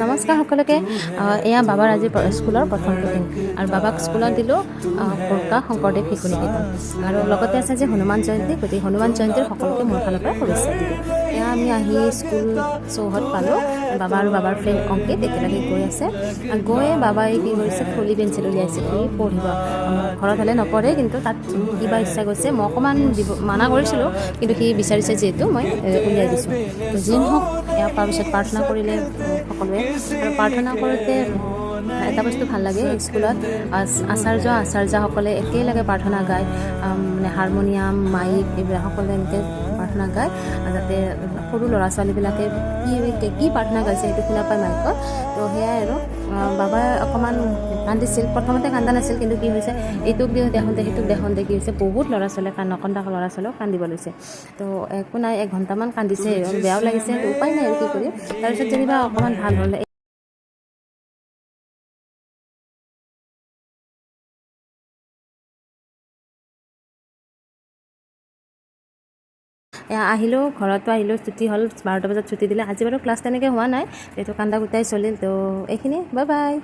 নমস্কাৰ সকলোকে। এয়া বাবাৰ আজি স্কুলৰ প্ৰথমটো দিন আৰু বাবাক স্কুলত দিলোঁ গোৰ্খা শংকৰদেৱ শিশু নিকেতন। আৰু লগতে আছে যে হনুমান জয়ন্তী, গতিকে হনুমান জয়ন্তীৰ সকলোকে মোৰ ফালৰ পৰা শুভেচ্ছা দিলোঁ। এয়া আমি আহি স্কুল চৌহদ পালোঁ। বাবা আৰু বাবাৰ ফ্ৰেণ্ড অংকিত একেলগে গৈ আছে। গৈয়ে বাবাই কি কৰিছে, ফলি পেঞ্চিল উলিয়াইছে, সি পঢ়িব। ঘৰত হ'লে নপঢ়ে, কিন্তু তাত কিবা ইচ্ছা গৈছে। মই অকণমান দিব মানা কৰিছিলোঁ, কিন্তু সি বিচাৰিছে যিহেতু মই উলিয়াই দিছোঁ। তো যি নহওক, এয়া তাৰপিছত প্ৰাৰ্থনা কৰিলে সকলোৱে। আৰু প্ৰাৰ্থনা কৰোঁতে এটা বস্তু ভাল লাগে, স্কুলত আচাৰ্য আচাৰ্যাসকলে একেলগে প্ৰাৰ্থনা গায়, মানে হাৰমনিয়াম, মাইক এইবিলাক সকলোৱে এনেকৈ প্ৰাৰ্থনা গায়, যাতে সৰু ল'ৰা ছোৱালীবিলাকে কি কি প্ৰাৰ্থনা গাইছে সেইটো শুনা পায় মাইকত। তো সেয়াই আৰু বাবাই অকণমান কান্দিছিল। প্ৰথমতে কান্দা নাছিল, কিন্তু কি হৈছে, এইটোক দেখোঁতে সেইটোক দেখোঁতে কি হৈছে, বহুত ল'ৰা ছোৱালীয়ে, নকন্দা ল'ৰা ছোৱালীয়েও কান্দিব লৈছে। তো একো নাই, 1 ঘণ্টামান কান্দিছে, বেয়াও লাগিছে, উপায় নাই আৰু কি কৰিম। তাৰপিছত যেনিবা অকণমান ভাল হ'ল। আহিলোঁ, ঘৰতো আহিলোঁ, ছুটি হ'ল, 12টা বজাত ছুটি দিলে। আজি বাৰু ক্লাছ তেনেকৈ হোৱা নাই, এইটো কান্দা কুটাই চলিল। তো এইখিনিয়ে, বাই বাই।